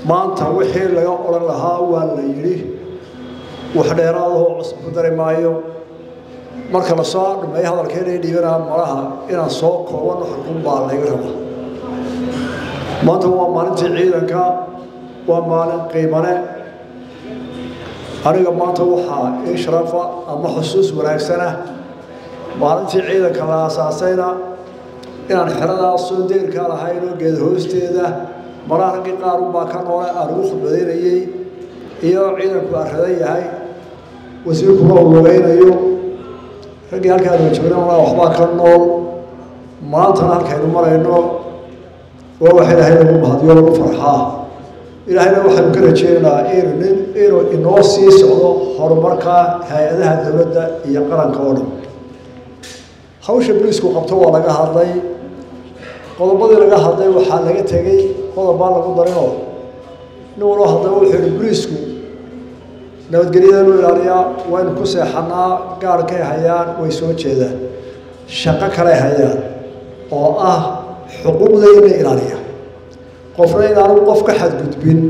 Maanta wixii laga odhan lahaa waa la yidhi, wax dheeraadahoo cusub ku dari maayo. Marka lasoo dhameeyo hadalkeena dhiibanaa malaha inaan soo kooban xukun baa layga rabaa. Maanta waa maalintii ciidanka, waa maalin qiimane. Aniga maanta waxaa ii sharafa ama xusuus wanaagsana maalintii ciidanka la aasaasayna inaan xeradaasoo deyrkaa lahaynoo geed hoosteeda malaha raggii qaar unbaa ka noole aan ugu khudbadaynayey, iyadoo ciidanku arradan yahay, wasiirkuna uu lugaynayo, raggii halkaanu joogna malaa waxbaa ka nool. Maantana halkaynu marayno waa wax Ilaahay lagu mahadiyo, lagu farxaa. Ilaahayna waxaynu ka rajeynaynaa inuu inoo sii socdo horumarka hay-adaha dowladda iyo qaranka oo dhan. Hawsha boliisku qabto waa laga hadlay. Qodobadii laga hadlay waxaa laga tegey qodob baan lagu darinoo nin waloo hadlay wuxuu yihi boliisku nabadgelyadanu ilaaliyaa, waynu ku seexanaa, gaarhkay hayaan, way soo jeedaan, shaqo kaley hayaan oo ah xuquuqda in la ilaaliya, qofna inaanu qof ka xadgudbin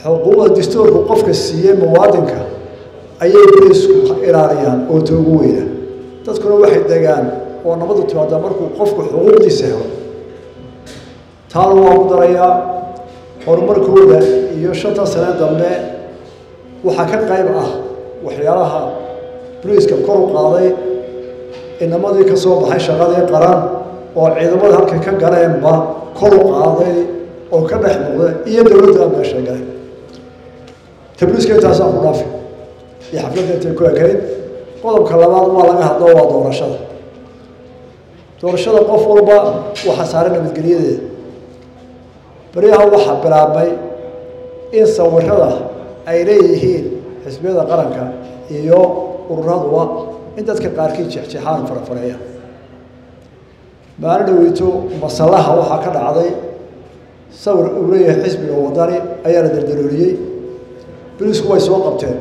xuquuqda dastuurku qofka siiyey muwaadinka ayay boliisku ilaaliyaan oo toogu weyna. Dadkuna waxay degaan oo nabaddu timaadaa markuu qofku xuquuqdiisa helo. Taana waa ku darayaa horumarkooda iyo 5ta sane dambe waxaa ka qayb ah waxyaalaha boliiska kor u qaaday inamadii ka soo baxay shaqadii qaran oo ciidamada halkay ka galeenba kor u qaaday oo ka dhex muuqda iyo dowladda meesha galeen. Ta boliiska intaasaan ku dhaafi iyo xafladda intay ku ekayd. Qodobka labaad waa laga hadlo, waa doorashada. Doorashada qof walba waxaa saaran nabadgelyadeeda. Baryaha waxaa bilaabmay in sawirada ay leeyihiin xisbiyada qaranka iyo ururaduba in dadka qaarkii jeexjeexaan, farafareeya. Maalin dhaweyto masalaha waxaa ka dhacday sawir uu leeyahay xisbiga Wadani ayaa la daldalooliyey. Boliisku way soo qabteen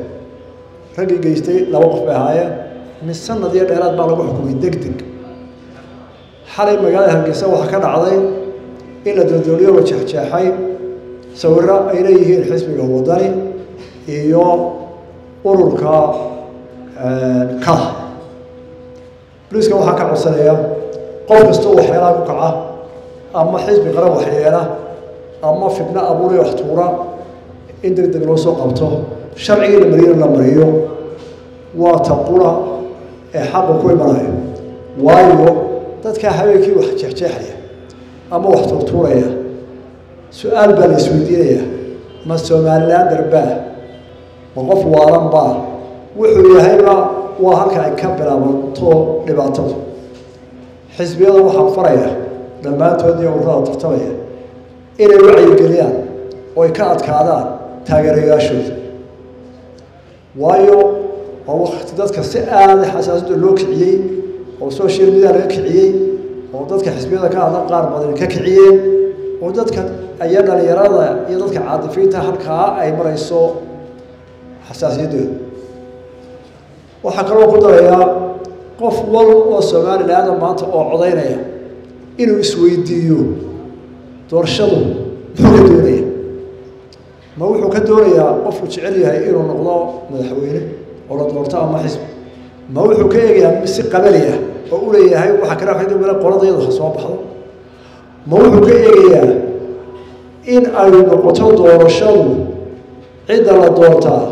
raggii geystay, 2 qof bay ahaayeen, mid sanad iyo dheeraad baa lagu xukumay deg deg. Xalay magaalada Hargeysa waxaa ka dhacday in la daldalooliyo, la jeexjeexay sawiro ay leeyihiin xisbiga Wadani iyo ururka Kaha. Boliiska waxaa ka codsanaya qof kastoo waxyeelaha ku kaca ama xisbi qaran waxyeela ama fitno abuuriya, wax tuura, in deg deg loo soo qabto, sharcigii la mariyana la mariyo. Waa ta qura ee xaqu ku imanayo, waayo dadkaa habeenkii wax jeexjeexaya ama wax tuurtuuraya su-aal baa la isweydiinayaa: ma Somalilander baa, ma qof waalan baa? Wuxuu yahayba waa halka ay ka bilaabanto dhibaatadu. Xisbiyada waxaan faraya dhammaantood iyo ururada tartamaya inay wacyigeliyaan oo ay ka adkaadaan taageerayaashooda, waayo waa wakti dadka si aada xasaasadda loo kiciyey oo social media laga kiciyey oo dadka xisbiyada ka hadla qaar badan ka kiciyeen oo dadka iyo dhalinyarada iyo dadka caatifiinta halkaa ay marayso xasaasiyaddooda. Waxaa kaloo ku darayaa qof wal oo Somalilaanda maanta oo codaynaya inuu isweydiiyo doorashadu muxuu ka doonaya. Ma wuxuu ka doonayaa qofku jecel yahay inuu noqdo madaxweyne oo la doorto ama xisbi? Ma wuxuu ka eegayaa si qabali ah oo u leeyahay waxaa kale waxay qoladayadu ha soo baxdo? Ma wuxuu ka eegayaa in ay noqoto doorashadu cidda la doortaa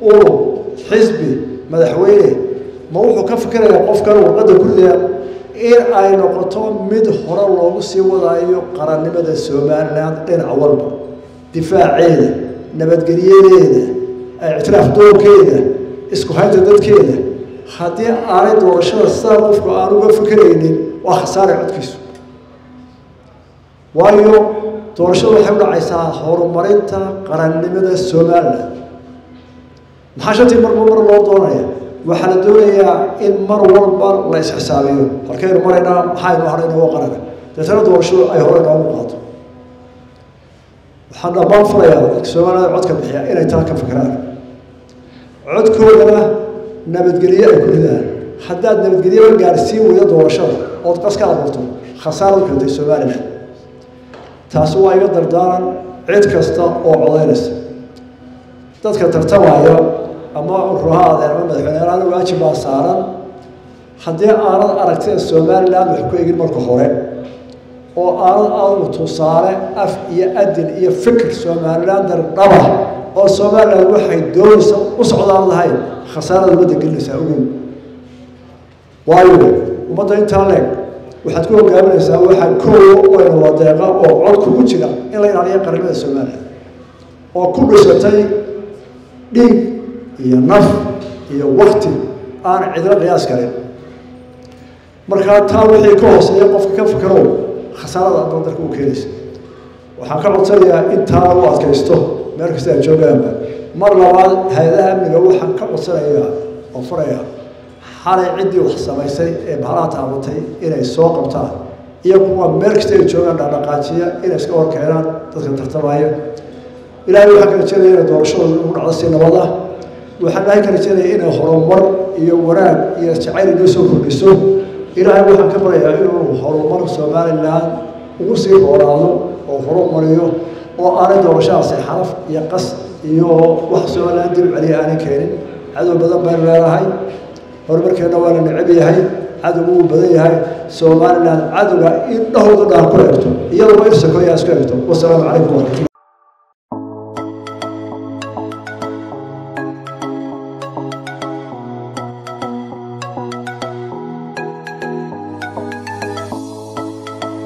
urur, xisbi, madaxweyne? Ma wuxuu ka fikirayaa qofkan warqadda guriga in ay noqoto mid hore loogu sii wadaayo qarannimada Somaliland dhinac walba, difaaceeda, nabadgelyadeeda, ictiraaf doonkeeda, isku haynta dadkeeda? Haddii aanay doorashada sidaa qofku aan uga fikiraynin, waa khasaare codkiisu, waayo doorashadu waxay u dhacaysaa horumarinta qarannimada Somaliland. Maxaa shantii marba mar loo doonaya? Waxaa la doonayaa in mar walba la isxisaabiyo halkaynu maraynaa, maxaynu hadhay inooga qarana, deetana doorashadu ay hore inoogu qaado. Waxaan dhammaan furayaa dadka Soomaalida codka bixiya inay taa ka fikiraan, codkoodana nabadgelyo ay ku ridaan. Haddaad nabadgelyo gaarsiin weydo doorashada ood qas ka abuurto, khasaarad keentay Somaliland. Taasi waa iga dardaaran. Cid kasta oo codaynaysa, dadka tartamaya ama ruhaadeen ama madaxweyneyaal, waajib baa saaran. Haddii aanad aragtida Somaliland wax ku egin marka hore, oo aanad adigu tusaale af iyo adin iyo fikir Somalilander dhaba oo Somaliland waxay doonaysa u socdaan lahayn, khasaarada ummadda gelinaysaa ogow. Waayo, ummadda intaa leeg waxaad ku hogaaminaysaa, waxaa koowa wayna wadeeqa oo cod kugu jira in la ilaaliyo qarnimada Somaliland oo ku dhisatay dhiig iyo naf iyo wakti aan cidlo qiyaas karin. Markaa taa wixii ka hooseeya qofka ka fikirow, khasaarada addoon dalka u keenaysa. Waxaan ka codsanayaa intaa lagu adkaysto meel kasta ay joogaanba. Mar labaad hay-adaha amniga waxaan ka codsanayaa oo furayaa, xalay ciddii wax samaysay ee bahalaha taabatay inay soo qabtaan, iyo kuwa meel kasta ay joogaan dhaqdhaqaajiya inay iska hor keenaan dadka tartamaya. Ilaahay waxaan ka rajeynaya inay doorashadooda ugu dhacdo si nabad ah. Waxaan Ilaahay ka rajeynaya inay horumar iyo wanaag iyo jacayl inoo soo kordhiso. Ilaahay waxaan ka baryayaa inuu horumar Somaliland ugu sii dooraado oo horumariyo, oo aanay doorashadaasi xaraf iyo qas iyo wax Somaliland dib u celiya aanay keenin. Cadow badan baynu leedahay, horumarkeenna waa la necab yahay, cadowgu wuu badan yahay. Somaliland cadowga indhahooda dhaan ku eegto, iyadoo irsakoya isku eegto. Wasalaamu calaykum waraxmatullah.